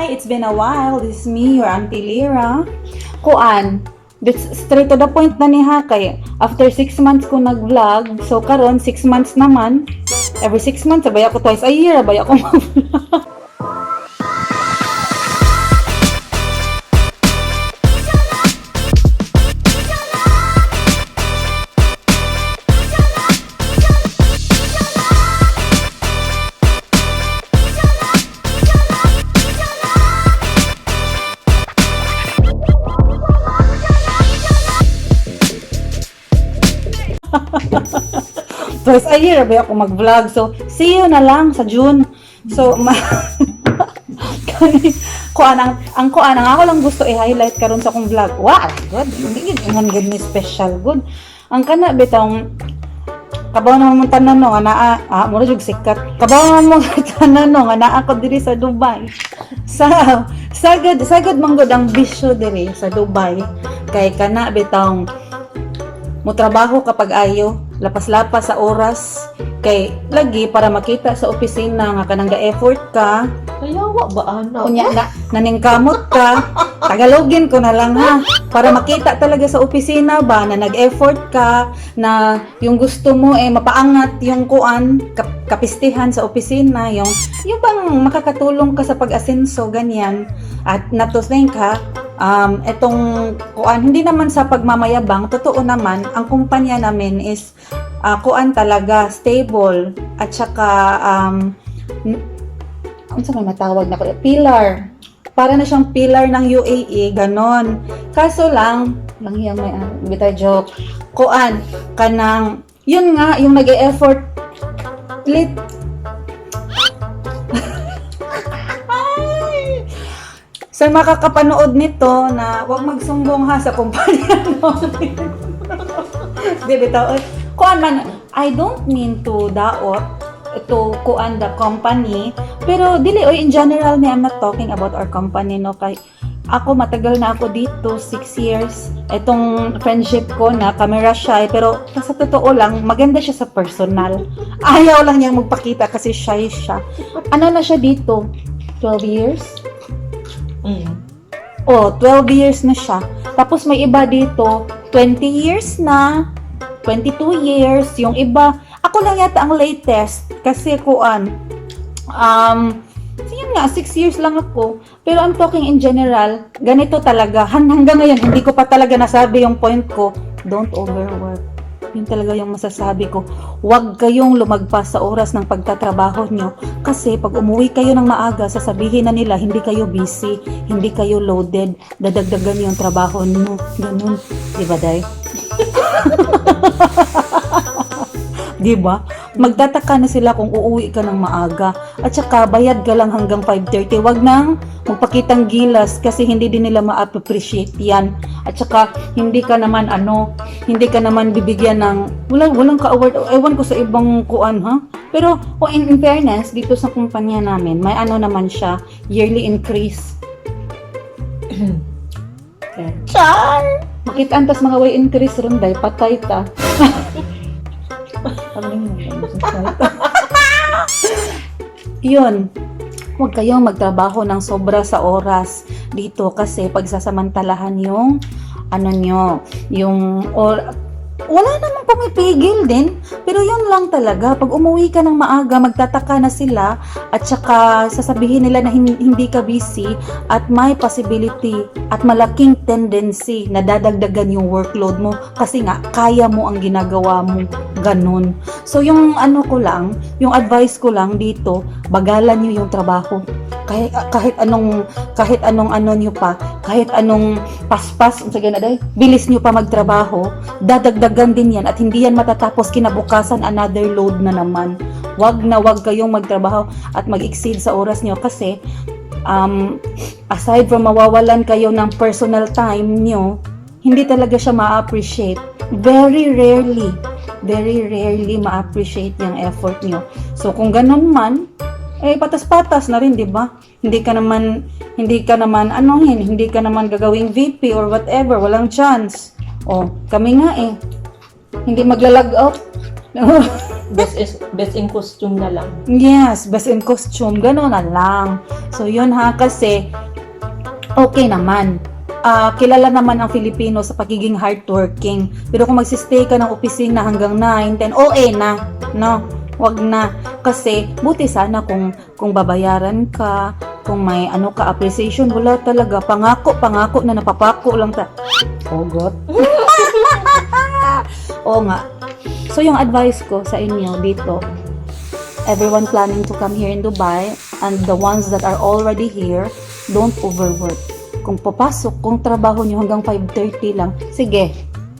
Hi! It's been a while. This is me, your Auntie Lira. Kuan, this straight to the point na ni ha kay after 6 months ko nag-vlog, so karon 6 months naman. Every 6 months, abay ako twice a year, abay ako mag-vlog. Twice a year, abay ako mag-vlog. So, see you na lang sa June. So, kani kuan ang kuan ang ako lang gusto i-highlight karon sa akong vlog. Wow, good. Hindi gid ingon gid ni special good. Ang kana bitong kabaw naman mong tanan no nga naa mura jud sikat. Kabaw naman mong tanan no nga naa ko diri sa Dubai. Sa sagad sagad man gud ang bisyo diri sa Dubai kay kana bitong mo trabaho kapag ayo, lapas-lapas sa oras kay lagi para makita sa opisina nga kanang ga-effort ka. Kaya wa ba ana? Unya na naningkamot ka. Tagalogin ko na lang ha. Para makita talaga sa opisina ba na nag-effort ka, na yung gusto mo eh mapaangat yung kuan, kapistihan sa opisina, yung bang makakatulong ka sa pag-asenso, ganyan. At not to think ha, etong kuan, hindi naman sa pagmamayabang, totoo naman, ang kumpanya namin is kuan talaga, stable, at saka unsa may matawag na ko, pillar. Para na siyang pillar ng UAE, ganon. Kaso lang, lang hiyang may bitay joke. Kuan, kanang, yun nga, yung nag-e-effort, lit, Ay! Sa makakapanood nito na wag magsumbong ha sa kumpanya namin. Di bitaw. Kuan man, I don't mean to daot to kuan the company, pero dili oy, in general ni, I'm not talking about our company no, kay ako matagal na ako dito, 6 years. Itong friendship ko na camera shy, pero sa totoo lang maganda siya sa personal. Ayaw lang niyang magpakita kasi shy siya. Ano na siya dito? 12 years? Oh, 12 years na siya. Tapos may iba dito, 20 years na, 22 years, yung iba, ako lang yata ang latest kasi kuan, so yun nga, 6 years lang ako. Pero I'm talking in general, ganito talaga. Hanggang ngayon, hindi ko pa talaga nasabi yung point ko. Don't overwork. Yun talaga yung masasabi ko. Huwag kayong lumagpas sa oras ng pagtatrabaho nyo. Kasi pag umuwi kayo ng maaga, sasabihin na nila, hindi kayo busy, hindi kayo loaded, dadagdagan yung trabaho nyo. Ganun. Di ba, Day? Di ba? Magtataka na sila kung uuwi ka ng maaga. At saka, bayad ka lang hanggang 5:30. Wag nang magpakitang gilas kasi hindi din nila ma-appreciate yan. At saka, hindi ka naman ano, hindi ka naman bibigyan ng, walang ka-award. Ewan ko sa ibang kuan, ha? Pero, oh, in fairness, dito sa kumpanya namin, may ano naman siya, yearly increase. Char! Makita tas mga way increase ron, day, patay ta. Yun. Huwag kayong magtrabaho ng sobra sa oras dito kasi pagsasamantalahan yung ano nyo, yung or wala namang pumipigil din. Pero yun lang talaga. Pag umuwi ka ng maaga, magtataka na sila at saka sasabihin nila na hindi ka busy at may possibility at malaking tendency na dadagdagan yung workload mo kasi nga kaya mo ang ginagawa mo. Ganun. So yung ano ko lang, yung advice ko lang dito, bagalan nyo yung trabaho. Kahit anong ano nyo pa, kahit anong paspas, unsa na day, bilis nyo pa magtrabaho, dadagdagan din yan at hindi yan matatapos kinabukasan, another load na naman. Wag na wag kayong magtrabaho at mag-exceed sa oras nyo kasi aside from mawawalan kayo ng personal time nyo, hindi talaga siya ma-appreciate. Very rarely, very rarely ma-appreciate yung effort nyo. So kung ganun man, eh patas-patas na rin, di ba? Hindi ka naman anuhin, hindi ka naman gagawing VP or whatever, walang chance. Oh, kami nga eh. Hindi maglalag out. Best is best in costume na lang. Yes, best in costume, gano'n na lang. So yun ha, kasi okay naman. Kilala naman ang Filipino sa pagiging hardworking. Pero kung magsistay ka ng opisina hanggang 9, 10, OA na. No? Wag na. Kasi buti sana kung babayaran ka, kung may ano ka, appreciation, wala talaga. Pangako, pangako na napapako lang ta. Hugot. Oo nga. So yung advice ko sa inyo dito, everyone planning to come here in Dubai and the ones that are already here, don't overwork. Kung papasok, kung trabaho nyo hanggang 5:30 lang, sige.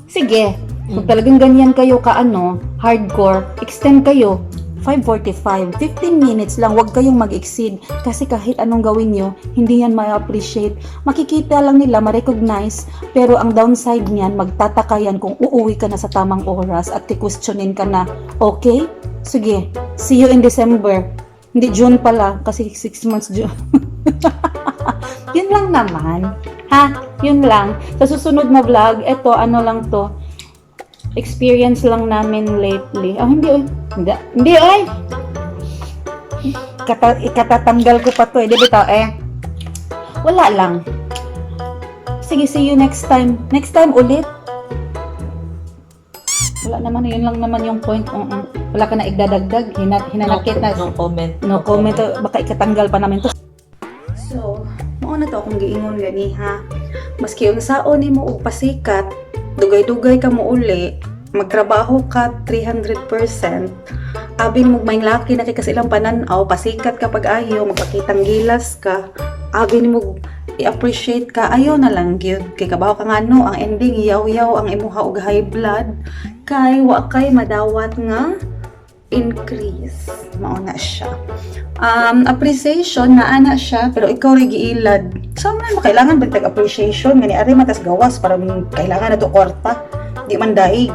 Sige. Kung talagang ganyan kayo ka ano, hardcore, extend kayo. 5:45, 15 minutes lang, huwag kayong mag-exceed. Kasi kahit anong gawin nyo, hindi yan ma-appreciate. Makikita lang nila, ma-recognize, pero ang downside niyan, magtataka yan kung uuwi ka na sa tamang oras at questionin ka na, okay? Sige, see you in December. Hindi, June pala, kasi 6 months June. Yun lang naman. Ha? Yun lang. Sa susunod na vlog, eto, ano lang to, experience lang namin lately. Ah, hindi, oy. Hindi, hindi, oy! Ikatatanggal ko pa to eh. Di ba to, eh? Wala lang. Sige, see you next time. Next time ulit. Wala naman, yun lang naman yung point. Oo. Wala ka na igdadagdag. Hinanakit na. No comment. No comment. Baka ikatanggal pa namin to. So, mao na to akong giingon gani ha. Maski unsaon nimo og pasikat, dugay-dugay ka mo uli, magtrabaho ka 300%, abi mo may laki na kay kasi ilang pananaw, pasikat ka pag ayo, magpakitang gilas ka, abi nimo i-appreciate ka, ayaw na lang gyud kay kabaw ka nga no, ang ending yaw-yaw ang imuha og high blood kay wa kay madawat nga increase. Mao na siya. Appreciation na ana siya, pero ikaw rin giilad. So, man, kailangan ba tag appreciation? Ngani ari matas gawas para kailangan na to kwarta. Di man daig.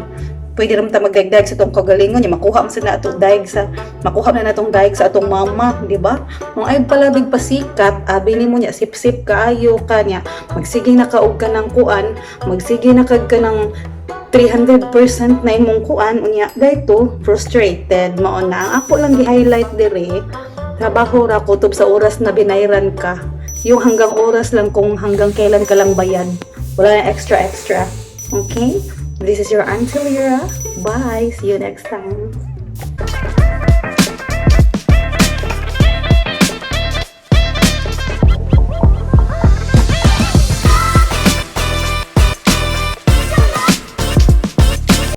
Pwede rin ta magdagdag sa atong kagalingon, yung makuha man sa na ato daig sa makuha na natong daig sa atong mama, di ba? Kung ay palabig pasikat, abi nimo niya sip-sip kaayo ka niya, magsige na ka og kanang kuan, magsige na kag kanang 300% na imong kuan unya dayto frustrated. Mao na ang ako lang gi-highlight dire, trabaho ra kutob sa oras na binayran ka, yung hanggang oras lang, kung hanggang kailan ka lang bayad, wala na extra extra. Okay, this is your Auntie Lira. Bye, see you next time.